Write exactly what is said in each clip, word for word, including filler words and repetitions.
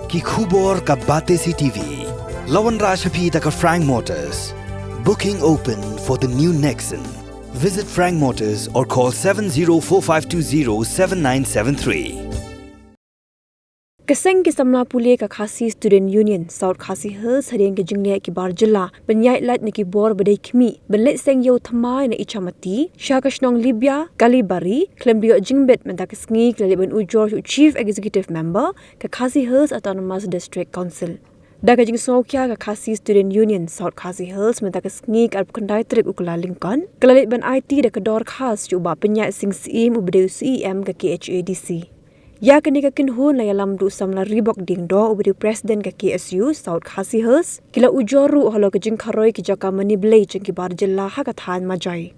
Ki khubor ka Batesi T V. La wanrah sha phi da ka Frank Motors. Booking open for the new Nexon. Visit Frank Motors or call seven zero four five two zero seven nine seven three. Ka seng ki samla pule ka Khasi Student Union South Khasi Hills hadien ka jingleh ki bar jylla ban ïaid lait na ki bor ba dei khmih ban leit seng ïew thymmai na Ichamati sha ka shnong Libya Kalibari khlem da ïoh jingbit mynta ka sngi ki la leit ban ujor sha u Chief Executive Member ka Khasi Hills Autonomous District Council. Da ka jingsngewkhia ka Khasi Student Union South Khasi Hills mynta ka sngi ka arphew khyndai tarik u Kyllalyngkot ka la leit ban aiti da ka dorkhas sha u Bah Pynïaid Sing Syiem uba dei u C E M ka K H A D C. Ïa kane ka kynhun la ïalam da u samla Ribok Diengdoh uba dei u President ka K S U South Khasi Hills, ki la ujor ruh halor ka jingkharoi ki jaka mane blei jong ki bar jylla ha ka thaiñ Majai.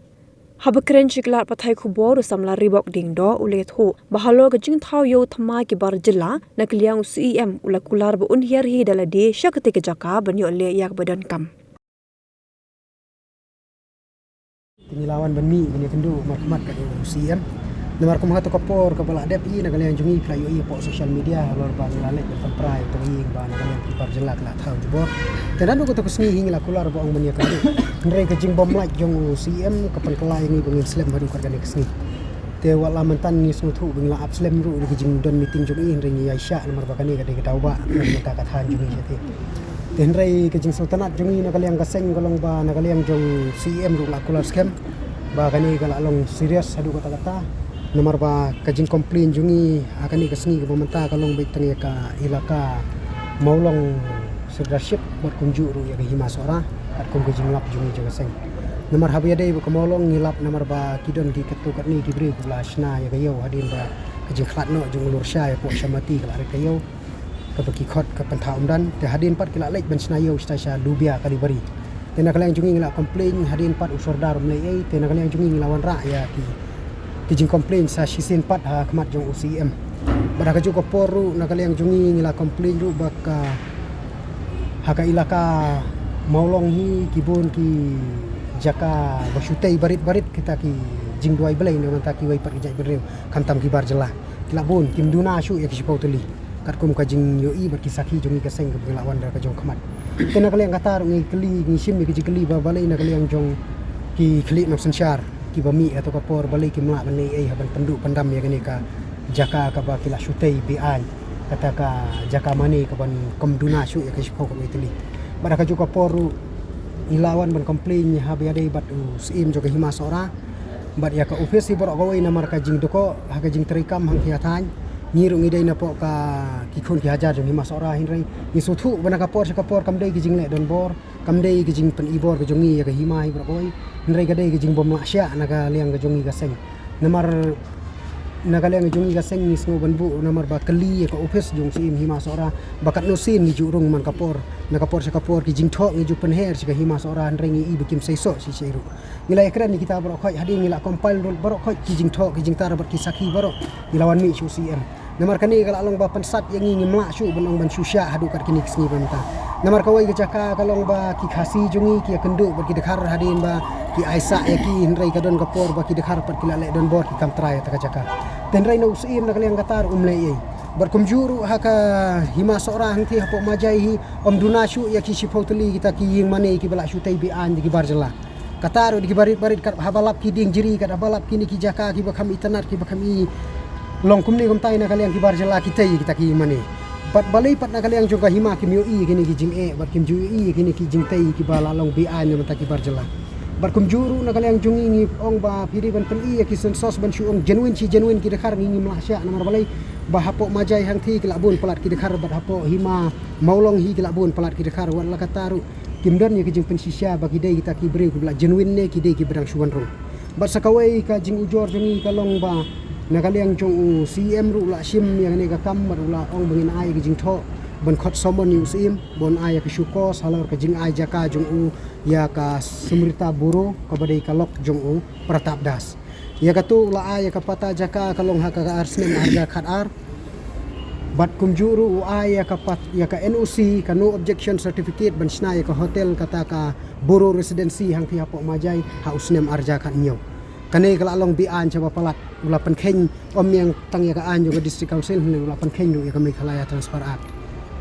Haba kren sha ki lad pathai khubor u samla Ribok Diengdoh u la ïathuh ba halor ka jingthaw ïew thymmai ki bar jylla na ka liang u C E M u la kular ba un hiar hi da lade sha katei ka jaka ban ïoh leh ïa kaba donkam. Te ngi la wan ban mih ban ïakynduh markhmat kat u C E M. Namar kum ha kato ka por kaba la dep hi na ka liang jong ngi phi la ïohi hapoh social media halor ba ngi la leit ban pynpra ïa uto u ïing ba na ka liang ki bar jylla ki la thaw jubor. Te naduh kato ka sngi hi ngi la kular ba ong ban ïakynduh. Hynrei ka jingbymlait jong u C E M ka pynkylla ïa ngi ba ngin slem haduh kat kane ka sngi. Te wat la mynta ngi sngewthuh ba ngi la ap slem ruh da ka jingdon meeting jong i, hynrei ngi ïaishah namar ba kane ka dei ka daw ba na ka bynta ka thaiñ jong ngi shatei. Te hynrei ka jingsngewtynnat jong ngi na ka liang ka seng ka long ba na ka liang jong C E M ruh la kular skhem ba kane ka la long serious haduh katta katta. Namar ba ka jingcomplain jong ngi ha kane ka sngi kaba mynta ka long beit tang ïa ka ilaka Mawlong Sirdarship bad kumjuh ruh ïa ka Hima Sohra katkum ka jinglap jong ngi jong ka seng. Namar haba ïadei bad ka Mawlong ngi lap namar ba ki don ki katto katne ki briew kiba la shna ïa ka ïew hadien ba ka jingkhlad noh jong u Lur Shai hapoh Shamati ka la rit ka ïew kaba ki khot ka Pynthah Umdan, te hadien pat ki la leit ban shna ïew shatai sha Lubia Kalibari. Te na ka liang jong ngi ngi la complain hadien pat u Sordar um leh ei, te na ka liang jong ngi ngi la wanrah ïa ki ki jingcomplain sa shisien pat ha khmat jong u C E M. Bad ha kajuh ka por ruh na ka liang jong ngi ngi la complain ruh ba ka ha ka ilaka Mawlong hi ki bun ki jaka ba shu tei barit barit kita ki jingduwai blei na ka bynta kiwei pat ki jaitbynriew khamtam ki bar jylla. Ki la bun kim duna shuh ïa ki shiphew tylli. Katkum ka jingïohi bad ki sakhi jong ngi ka seng kaba ngi la wan da ka jong khmat. Te na ka liang kata ruh ngi kylli ngi shim ïa ka jingkylli ba balei na ka liang jong ki khlieh nongsynshar kiba mih ha kato ka por balei kim lah ban leh ei ha ban pynduh pyndam ïa kane ka jaka kaba ki la shu tei be-aiñ, kata ka jaka mane kaban khlem duna shuh ïa ka shiphew kawei tylli. Bad ha kajuh ka por ruh ngi la wan ban complain haba ïadei bad u Syiem jong ka Hima Sohra bad ïa ka ophis hi baroh kawei namar ka jingdukok ha ka jingtreikam hangtei ha thaiñ. Ngi ruh ngi dei napoh ka ki khun ki hajar jong Hima Sohra, hynrei ngi sngewthuh ba na ka por sha ka por kam dei ka jingleh donbor, kam dei ka jingpyni bor ka jong ngi ïa ka hima hi baroh kawei, hynrei ka dei ka jingbymlah shiah na ka liang ka jong ngi ka seng. Namar na ka liang ka jong ngi ka seng ngi sngew ban buh namar ba kylli ïa ka ophis jong u Syiem Hima Sohra ba katno sien ngi ju rung man ka por, na ka por sha ka por ki jingthoh ngi ju pynher sha ka Hima Sohra, hynrei ngi i ba kim seisoh shisha ruh. Ngi la ïakren ïa kita baroh khoit, hadien ngi la compile ruh baroh khoit ki jingthoh ki jingtar bad ki sakhi baroh, ngi la wan mih sha u Syiem. Namar kane ka la long ba pynsat ïa ngi, ngim lah shuh ban ong ban shu shiah haduh kat kine ki sngi ba mynta. Namar kawei ka jaka ka long ba ki Khasi jong ngi ki ïakynduh bad ki dkhar hadien ba ki aisah ïa ki, hynrei ka don ka por ba ki dkhar pat ki la leh donbor ki kam trai ïa kata ka jaka. Te hynrei na u Syiem na ka liang kata ruh um leh ei. Bad kumjuh ruh ha ka Hima Sohra hangtei hapoh Majai hi ym duna shuh ïa ki shiphew tylli kita ki ïing mane kiba la shu tei be-aiñ da ki bar jylla. Kata ruh da ki barit barit kat haba lap ki dieng jri, kat haba lap kine ki jaka kiba kham itynnad kiba kham i long kumne kumtai na ka liang ki bar jylla ki tei kita ki ïing mane. Bad balei pat na ka liang jong ka hima kim ïohi ïa kine ki jingeh bad kim ju ïohi ïa kine ki jingtei kiba la long be-aiñ na bynta ki bar jylla. Bad kumjuh ruh na ka liang jong ngi ngi ong ba phi dei ban pyni ïa ki census ban shu ong genuine shi genuine ki dkhar, ngi ngim lah shiah namar balei ba hapoh Majai hangtei ki la bun palat ki dkhar bad hapoh Hima Mawlong hi ki la bun palat ki dkhar, wat la kata ruh kim don ïa ka jingpynshisha ba ki dei kita ki briew kiba la genuine ne ki dei kiba dang shu wan rung. Bad sa kawei ka jingujor jong ngi ka long ba na ka liang jong u Syiem ruh u la shim ïa kane ka kam bad u la ong ba ngin ai ïa ka jingthoh ban khot summon ïa u Syiem ban ai ïa ka show cause halor ka jingai jaka jong u ïa ka Sumrita Boro kaba dei ka lok jong u Pratap Das. Ïa kato u la ai ïa ka patta jaka ka long ha ka ar snem ar hajar khat ar. Bad kumjuh ruh u ai ïa ka pat, ïa ka N O C, ka no objection certificate ban shna ïa ka hotel kata ka Boro Residency hangtei hapoh Majai ha u snem ar hajar khat hynñiew. Kane ka la long be-aiñ shaba palat, u la pynkheiñ ym ïa tang ïa ka aiñ jong ka District Council, hynrei u la pynkheiñ ruh ïa ka Meghalaya Transfer Act.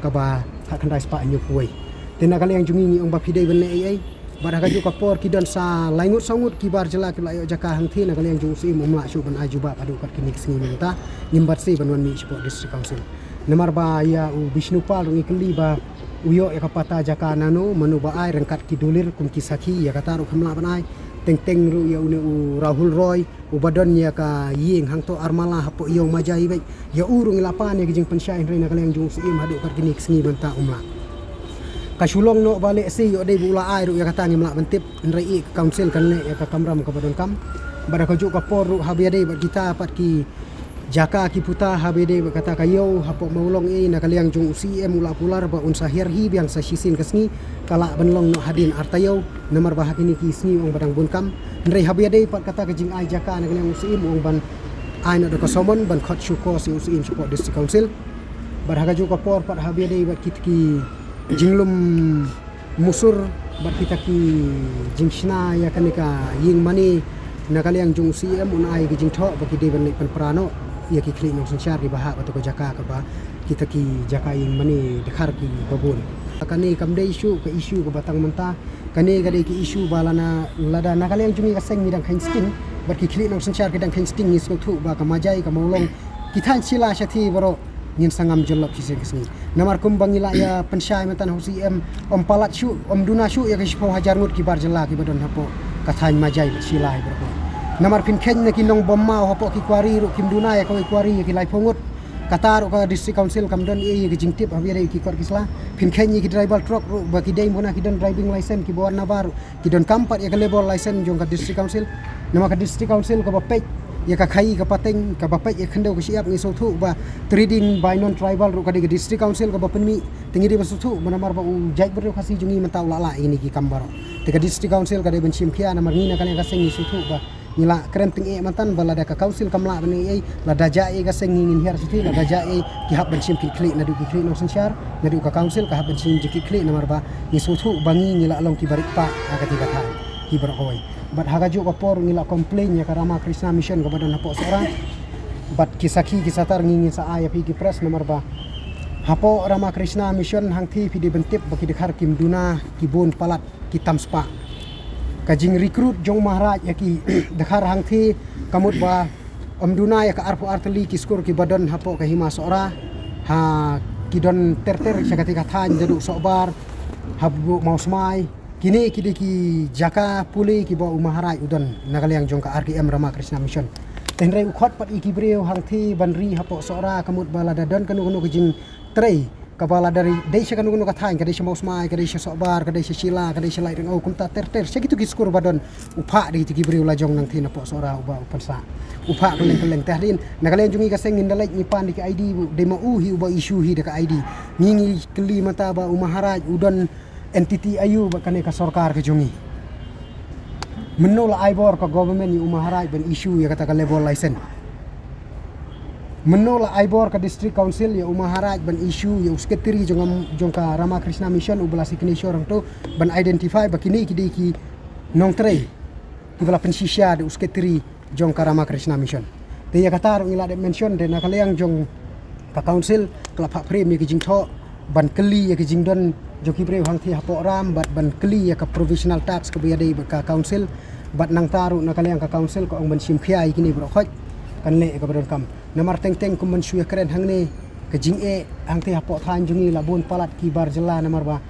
Ba ha khyndai spah hynñiew phew wei. Te na ka liang jong ngi ngi ong ba phi dei ban leh ei ei. Bad ha kajuh ka por ki don sa lai ngut saw ngut ki bar jylla ki la ïoh jaka hangtei, na ka liang jong u Syiem um lah shuh ban ai jubab haduh kat kine ki sngi mynta. Ngim pat sngewbha ban wan mih shapoh District Council. Namar ba ïa u Bishnu Pal ruh ngi kylli ba u ïoh ïa ka pata jaka nano, mano ba ai, ryngkat ki dulir kum ki sakhi, ïa kata ruh kam lah ban ai. Teng teng ruh ïa une u Rahul Roy, uba don ïa ka ïing hangto Armala hapoh Ïew Majai beit, ïa u ruh ngi la pan ïa ka jingpynshai, hynrei na ka liang jong u Syiem haduh kat kine ki sngi mynta um lah. Ka shu long noh ba lehse ïoh dei ba u la ai ruh, ïa kata ngim lah ban tip, hynrei ïa ka council kan leh ïa ka kamram kaba donkam. Bad ha kajuh ka por ruh haba ïadei bad kita pat ki jaka ki puta haba ïadei bad kata ka ïew hapoh Mawlong, eh, na ka liang jong u Syiem u la kular ba un sa hiar hi biang sa shisien ka sngi, ka lah ban long noh hadien ar taïew. Namar ba ha kine ki sngi u ong ba dang bun kam. Hynrei haba ïadei pat kata ka jingai jaka, na ka liang u Syiem u ong ban ai noh da ka summon ban khot shuh ko sha u Syiem shapoh District Council. Bad ha kajuh ka por pat haba ïadei bad kita ki jinglum musur bad kita ki jingshna ïa kane ka ïing mane, na ka liang jong u Syiem un ai ka jingthoh ba ki dei ban leit pynpra noh ïa ki khlieh nongsynshar kiba hap ha kato ka jaka kaba kita ki jaka ïing mane dkhar kiba bun. Kane kam dei shuh ka issue kaba tang mynta. Kane ka dei ka issue ba lada, lada na ka liang jong ngi ka seng ngi dang kheiñ sting bad ki khlieh nongsynshar ki dang kheiñ sting, ngi sngewthuh ba ka Majai, ka Mawlong, ki thaiñ Shilla shathie baroh ngin sa ngam jyllop shisien ka sngi. Namar kumba ngi la ïa pynshai mynta na u Syiem, ym palat shuh, ym duna shuh ïa ka shiphew hajar ngut ki bar jylla kiba don hapoh ka thaiñ Majai bad Shilla baroh. Namar phin kheiñ na ki nongbym maw hapoh ki kwari ruh kim duna ïa kawei kwari ïa ki laiphew ngut. Kata ruh ka District Council kam don ei ei ka jingtip haba ïadei ki kot ki sla. Phin kheiñ ïa ki driver truck ruh ba ki dei mona ki don driving license, kiba wan na bar ruh ki donkam pat ïa ka labour license jong ka District Council. Namar ka District Council kaba peit ïa ka khaii ka pateng, kaba peit ïa ka khyndew ka shyiap, ngi sngewthuh ba trading by non-tribal ruh ka dei ka District Council kaba pynmih. Te ngi dei ban sngewthuh ba namar ba u jaitbynriew Khasi jong ngi mynta u la lah ïa kine ki kam baroh. Te ka District Council ka dei ban shim khia, namar ngi na ka liang ka seng ngi sngewthuh ba ngi la kren tyngeh mynta ba lada ka council kam lah ban ei ei, lada jia ei ka seng ngi ngin hiar shathie, lada jia ei ki hap ban shim kit khlieh, naduh ki khlieh nongsynshar, naduh ka council ka hap ban shim jingkit khlieh, namar ba ngi sngewthuh ba ngi ngi la long kiba rit paid ha kata ka thaiñ hi baroh kawei. Bad ha kajuh ka por ngi la complain ïa ka Ramakrishna Mission kaba don hapoh Sohra. Bad ki sakhi ki satar ngi ngin sa ai ïa phi ki press, namar ba hapoh Ramakrishna Mission hangtei phi dei ban tip ba ki dkhar kim duna, ki bun palat, ki tam spah. Ka jingrecruit jong u Maharaj ïa ki dkhar hangtei ka mut ba ym duna ïa ka arphew ar tylli ki skur kiba don hapoh ka hima Sohra. Ha, ki don ter ter sha kata ka thaiñ, naduh Sohbar, haduh Mawsmai. Kine ki dei ki jaka pule kiba u Maharaj u don na ka liang jong ka R K M, Ramakrishna Mission. Te hynrei u khot pat ïa ki briew hangtei ban ri hapoh Sohra, ka mut ba lada don kano kano ka jingtrei kaba lada dei sha kano kano ka thaiñ, ka dei sha Mawsmai, ka dei sha Sohbar, ka dei sha Shilla, ka dei sha Laitryngeu, kumta ter ter, sha kito ki skur ba don, u phah da kito ki briew la jong nangtei napoh Sohra uba u pynsah. U phah kylleng kylleng. Te hadien na ka liang jong ngi ka seng ngin da leit ngi pan da ki I D, u dei ma u hi uba issue hi da ka I D. Ngi ngi kylli mynta ba u Maharaj u don entity aiu bad kane ka sorkar ka jong ngi. Mynno la ai bor ka government ïa u Maharaj ban issue ïa kata ka labour license? Mynno la ai bor ka District Council ïa u Maharaj ban issue, ïa u secretary jong, jong ka Ramakrishna Mission uba la signature hangto, ban identify ba kine ki dei ki nongtrei kiba la pynshisha da u secretary jong ka Ramakrishna Mission? Te ïa kata ruh ngi la dep mention, te na ka liang jong ka council ka la phah pyrshah ïa ki jingthoh ban kylli ïa ki jingdon jong ki briew hangtei hapoh Ram, bad ban kylli ïa ka provisional tax kaba ïadei bad ka council. Bad nangta ruh na ka liang ka council ka ong ban shim khia ïa kine baroh khoit, kan leh ïa kaba donkam. Namar teng teng kum ban shu ïa kren hangne, ka jingeh hangtei hapoh thaiñ jong ngi la bun palat ki bar jylla, namar ba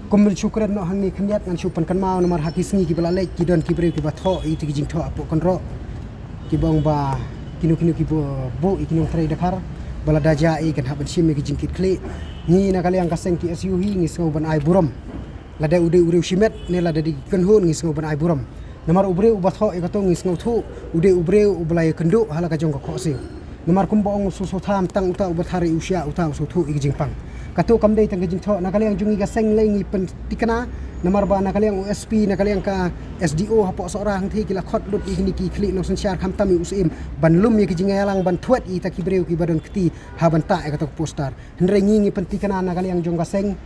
kum ban shu kren noh hangne khyndiat, ngan shu pynkynmaw, namar ha ki sngi kiba la leit ki don ki briew kiba thoh ïa ki jingthoh hapoh kynroh, kiba ong ba kino kino kiba buh ïa ki nongtrei dkhar ba lada jia ei kan hap ban shim ïa ki jingkit khlieh. Ngi na ka liang ka seng K S U hi ngi sngew ban ai burom. Lada u dei u riewshimet ne lada dei ki kynhun, ngi sngew ban ai burom. Namar u briew uba thoh ïa kato ngi sngewthuh u dei u briew uba la ïakynduh ha la ka jong ka khohsiew. Namar kumba ong, u sngewthuh tang uta uba thari u shia, uta u sngewthuh ïa ki jingpang. Kato kam dei tang ka jingthoh. Na ka liang jong ngi ka seng lei ngi pyntikna, namar ba na ka liang u S P, na ka liang ka S D O hapoh Sohra hangtei ki la khot lut ïa kine ki khlieh nongsynshar, khamtam ïa u Syiem, ban lum ïa ki jingïalang, ban thwet ïa kita ki briew kiba don kti ha ban tah ïa kato ka poster. Hynrei ngi ngi pyntikna na ka liang jong ka seng,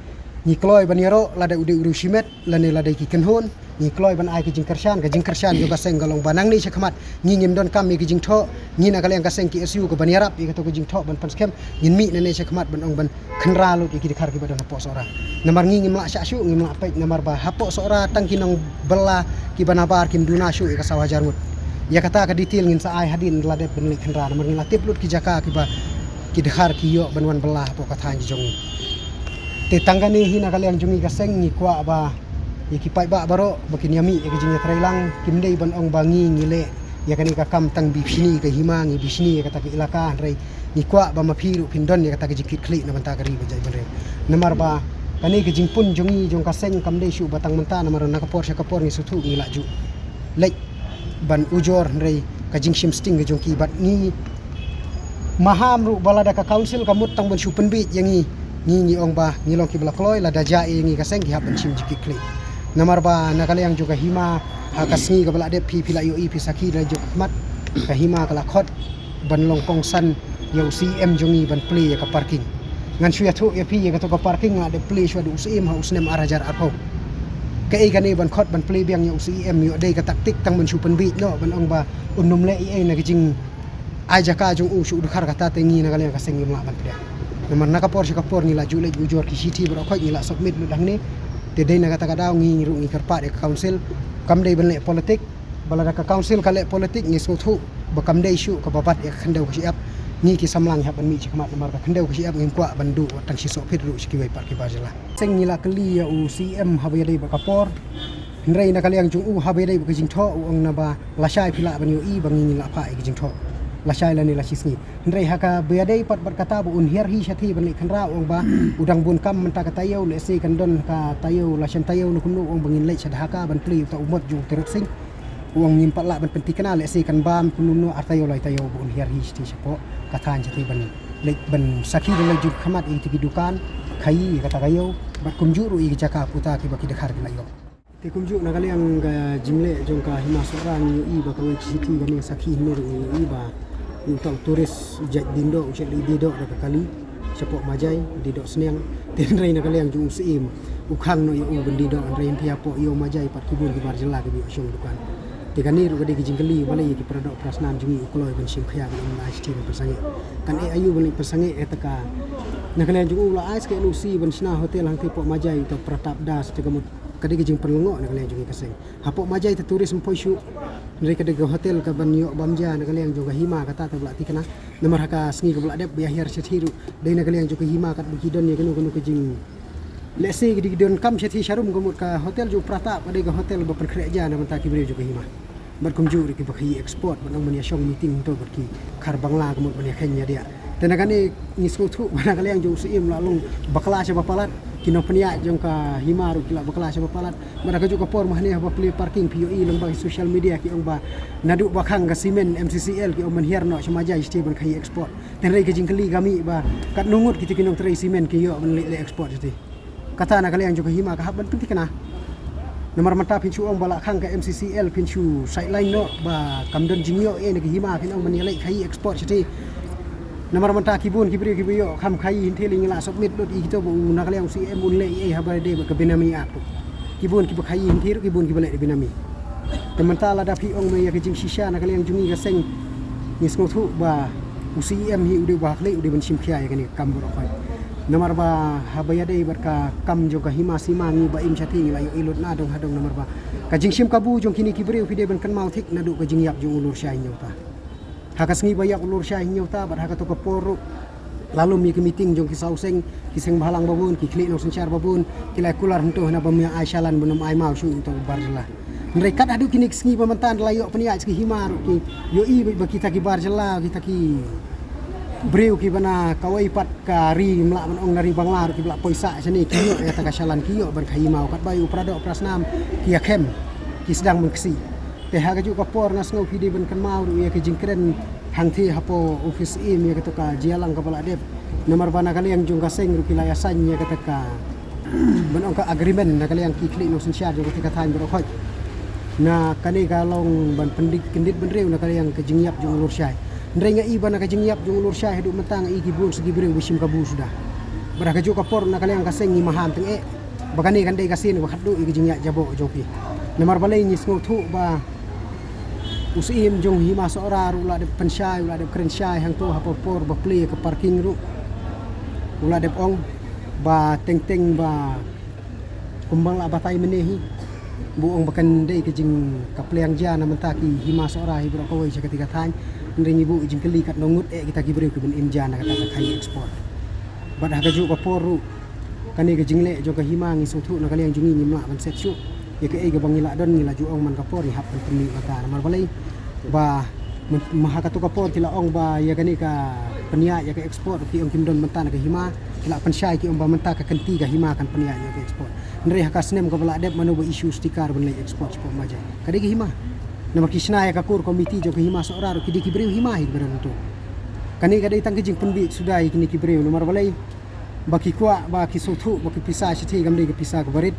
Ngi kloi ban ïaroh lada u dei u riewshimet lane lada ki kynhun. Ngi kloi ban ai ka jingkyrshan, ka jingkyrshan jong ka seng ka long ba nangne shakhmat ngi ngim donkam ïa ki jingthoh. Ngi na ka liang ka seng ki S U ka ban ïarap ïa kato ka jingthoh ban pynskhem. Ngin mih nangne shakhmat ban ong ban khynra lut ïa ki dkhar kiba don hapoh Sohra. Namar ngi ngim lah shah shuh, ngim lah peit namar ba hapoh Sohra tang ki nongbylla kiba nabar kim duna shuh ïa ka saw hajar ngut. Ïa kata ka detail ngin sa ai hadien la dep ban leit khynra namar ngi la tip lut ki jaka kiba ki dkhar ki ïoh ban wan bylla hapoh ka thaiñ jong ngi. Te tang kane hi na ka liang jong ngi ka seng ngi kwah ba ïa ki paidbah baroh ba kin ïa mih ïa ka jingïatreilang, kim dei ban ong ba ngi ngi leh ïa kane ka kam tang bishni ka hima, ngi bishni ïa kata ka ilaka, hynrei ngi kwah ba ma phi ruh phin don ïa kata ka jingkitkhlieh na bynta ka ri ba jait bynriew. Namar ba kane ka jingpun jong ngi jong ka seng kam dei shuh ba tang mynta, namar na ka por sha ka por ngi sngewthuh ngi lah ju leit ban ujor, hynrei ka jingshim sting ka jong ki bad ngi maham ruh ba lada ka council ka mut tang ban shu pynbiej ïa ngi, ngi ngi ong ba ngi long kiba la kloi, lada jia ïa ngi ka seng ki hap ban shim jingkitkhlieh. Namar ba na ka liang jong ka hima ha ka sngi kaba la dep phi phi la ïohi, phi sakhi da jong ka khmat, ka hima ka la khot ban long kongsan ïa u C E M jong ngi ban plie ïa ka parking. Ngan shu ïathuh ïa phi ïa kato ka parking la dep plie shuwa da u Syiem ha u snem ar hajar arphew. Kaei kane ban khot ban plie biang ïa u C E M, ïoh dei ka taktik tang ban shu pynbiej noh ban ong ba un nym leh ei ei na ka jing ai jaka jong u sha u dkhar, kata te ngi na ka liang ka seng ngim lah ban pdiang. Namar na ka por sha ka por ngi la ju leit ujor ki shithi baroh khoit, ngi la submit lut hangne. Te dei na kata ka daw ngi ruh ngi kyrpad ïa ka council, kam dei ban leh politik. Ba lada ka council ka leh politik ngi sngewthuh ba kam dei shuh kaba bat ïa ka khyndew ka shyiap. Ngi ki samla ngi hap ban mih shakhmat namar ka khyndew ka shyiap ngim kwah ban duh wat tang shi sohphit ruh sha kiwei pat ki bar jylla. Seng ngi la kylli ïa u C E M haba ïadei bad ka por. Hynrei na ka liang jong u haba ïadei bad ka jingthoh u ong naba lashai phi lah ban ïohi ba ngi ngin lah phah ïa ka jingthoh. Lashai lane la shisngi. Hynrei ha kaba ïadei pat bad kata ba un hiar hi shathie ban leit khynra u ong ba u dang bun kam mynta ka taïew, lehse kan don ka taïew la shem taïew ne kumno, u ong ba ngin leit sha Dhaka ban plie uta u mot jong u Tirot Sing. U ong ngim pat lah ban pynthikna, lehse kan bam kumno kumno, ar taïew lai taïew ba un hiar hi shathie shapoh ka thaiñ shathie ban leit ban sakhi da la jur khmat ïa ki dukan, khaïi ïa kata ka ïew bad kumjuh ruh ïa ki jaka puta kiba ki dkhar ki la ïoh. Te kumjuh na ka liang ka jingleh jong ka hima Sohra ngi ïohi ba kawei ka shithi kane sakhi hynne ruh ngi ïohi ba uta u tourist u jait dien doh, u jait leit die doh da ka kali shapoh Majai, die doh sniang. Te hynrei na ka liang jong u Syiem u khang noh ïa u ban die doh, hynrei hynrei hapoh ïew Majai pat ki bun ki bar jylla kiba ïoh shong dukan. Te kane ruh ka dei ka jingkylli balei ïa ki para doh para snam jong ngi u kloi ban shim khia ban ym ai shithi ban pynsangeh. Kan eh aïu ban leit pynsangeh ïa kata ka, na ka liang jong u la ai sa ka N O C ban shna hotel hangtei hapoh Majai, uta Pratap Das te ka mut ka dei ka jingpynlyngngoh na ka liang jong ngi ka seng. Hapoh Majai te tourist ym poi shuh. Hynrei ka dei ka hotel kaban ïoh bam ja na ka liang jong ka hima, kata te ba la thikna. Namar ha ka sngi kaba la dep ba ïa hiar shathie ruh dei na ka liang jong ka hima katba ki don ïa kano kano ka jing, lehse ki dei ki don kam shathie sharum, ka mut ka hotel jong u Pratap ka dei ka hotel ba pynkhreh ja na bynta ki briew jong ka hima. Bad kumjuh ruh kiba khaïi export ban ong ban ïa shong meeting hangto bad ki khar Bangla ka mut ban ïa kheiñ ïa diah. Te na kane ngi sngewthuh ba na ka liang jong u Syiem la long bakla shaba palat, ki nongpynïaid jong ka hima ruh ki la bakla shaba palat. Bad ha kajuh ka por ma hangne haba plie parking phi ïohi lyngba ki social media ki ong ba naduh ba khang ka simen M C C L ki ong ban hiar noh sha Majai shathie ban khaïi export. Te hynrei ka jingkylli ka mih ba katno ngut kita ki nongtrei simen ki ïoh ban leit leh export shathie. Kata na ka liang jong ka hima ka hap ban pynthikna. Namar mynta phin shu ong ba la khang ka M C C L phin shu sideline noh ba kam don jingïoh ei na ka hima, phin ong ban ïaleit khaïi export shathie. Namar mynta ki bun ki briew kiba ïoh kham khaïi hynthei lei ngi la submit lut ïa kito ba u na ka liang u Syiem un leh ei ei haba dei bad ka Benami Act. Ki bun kiba khaïi hynthei ruh ki bun kiba leh da Benami. Te mynta lada phi ong me ïa ka jingshisha na ka liang jong ngi ka seng, ngi sngewthuh ba u Syiem hi u dei uba ha khlieh u dei ban shim khia ïa kane ka kam baroh khoit. Namar ba haba ïadei bad ka kam jong ka hima sima ngi ba im shathie ngi la ïohi lut na dong ha dong namar ba ka jingshim kabu jong kine ki briew phi dei ban kynmaw thik naduh ka jingïap jong u Lurshai Hynñiewta. Ha ka sngi ba ïap u Lurshai Hynñiewta bad ha kato ka por ruh la lum ïa ka meeting jong ki saw seng, ki seng bhalang babun, ki khlieh nongsynshar babun, ki la kular hangto hana ba ym ïa ai shalan ban ym ai maw shuh ïa uta u bar jylla. Hynrei kat haduh kine ki sngi ba mynta da la ïoh pynïaid sha ki hima ruh ki ïohi ba kita ki bar jylla, kita ki briew kiba na kawei pat ka ri, ym lah ban ong na ri Bangla ruh, kiba la poi sah shane ki ïoh ïa kata ka shalan, ki ïoh ban khaïi maw, katba ïa u para doh para snam ki ïa khem, ki sdang ban ksih. Te ha kajuh ka por nga sngew phi dei ban kynmaw ruh ïa ka jingkren hangthie hapoh office im ïa kato ka jingïalang kaba la dep. Namar ba na ka liang jong ka seng ruh ki la ïa sign ïa kata ka, ban ong ka agreement na ka liang ki khlieh nongsynshar jong kata ka thaiñ baroh khoit. Na kane ka long ban pyndik kyndit bynriew na ka liang ka jingïap jong u Lurshai. Hynrei nga i ba na ka jingïap jong u Lurshai haduh mynta nga i ki bun sa ki briew ba shim kabu suda. Bad ha kajuh ka por na ka liang ka seng ngi maham tyngeh ba kane kan dei ka sien ba khatduh ïa ka jingïaid jaboh jong phi. Namar balei ngi sngewthuh ba u Syiem jong Hima Sohra ruh u la dep pynshai, u la dep kren shai hangto ha por por ba plie ka parking ruh. U la dep ong ba teng teng ba kumba la batai mynne hi, ba ong ba kan dei ka jing ka pliang ja na mynta ki Hima Sohra hi baroh kawei sha kata ka thaiñ. Hynrei ngi buh jingkylli katno ngut eh kita ki briew ki ban im ja na kata ka khaii export. Bad ha kajuh ka por ruh kane ka jingleh jong ka hima ngi sngewthuh na ka liang jong ngi ngim lah ban set shuh. Ïa kaei kaba ngi lah don ngi la ju ong man ka por ngi hap ban pynmih mynta namar balei ba mynta ha kato ka por ki la ong ba ïa kane ka pynïaid ïa ka export ki ong kim don mynta na ka hima, ki la pynshai ki ong ba mynta ka kynti ka hima kan pynïaid ïa ka export. Hynrei ha ka snem kaba la dep mano ba issue sticker ban leit export sha Pop Majai? Ka dei ka hima. Namar ki shna ïa ka core committee jong ka Hima Sohra ruh ki dei ki briew hima hi kiba don hangto. Kane ka dei tang ka jingpynbeit suda ïa kine ki briew namar balei ba ki kwah ba ki sngewthuh ba ki pisa shathie kam dei ka pisa kaba rit,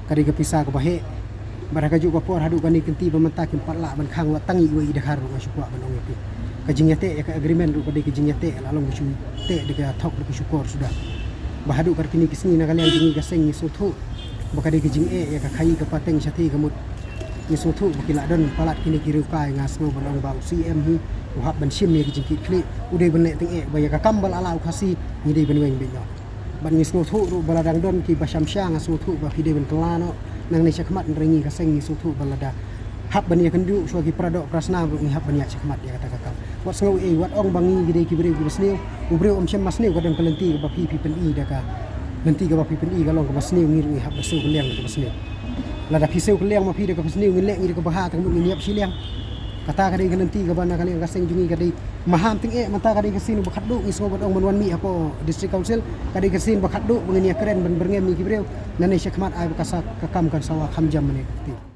ka dei ka pisa kaba heh. Bad ha kajuh ka por haduh kane ka kynti ba mynta kim pat lah ban khang wat tang iwei i Dkhar ruh nga shu kwah ban ong ïa phi. Ka jingïateh ïa ka agreement ruh ka dei ka jingïateh la long ka shu teh da ka thok da ka shukor suda. Ba haduh kat kine ki sngi na ka liang jong ngi ka seng ngi sngewthuh ba ka dei ka jingeh ïa ka khaii ka pateng shathie ka mut. Ngi sngewthuh ba ki la don palat kine ki riewkai, nga sngew ban ong ba u Syiem hi u hap ban shim ïa ki jingkitkhlieh, u dei ban leh tyngeh ba ïa ka kam ba la lah u Khasi ngi dei ban weng beit noh. Bad ngi sngewthuh ruh ba la dang don kiba shamshar, nga sngewthuh ba phi dei ban kylla noh nangne shakhmat, hynrei ngi ka seng ngi sngewthuh ba lada hap ban ïakynduh shuwa ki paradoh parasnam ruh ngi hap ban ïaid shakhmat ïa kata ka kam. Wat sngew ei, wat ong ba ngi ki dei ki briew kiba sniew. U briew um shym la sniew, ka don ka lynti kaba phi phi pyni da ka lynti kaba phi pyni ka long kaba sniew, ngi ruh ngi hap da siew kylliang da kaba sniew. Lada phi siew kylliang ma phi da kaba sniew ngin leh ngi da kaba ha, tang mut ngin ïap shiliang. Kata ka dei ka lynti kaba na ka liang ka seng jong ngi ka dei maham tyngeh, mynta ka dei ka sien ba khatduh ngi sngew ban ong ban wan mih hapoh District Council, ka dei ka sien ba khatduh ba ngin ïakren ban byrngem ïa ki briew. Nangne shakhmat ai ba ka sa ka kam kan sawa kham jam mane ka kti.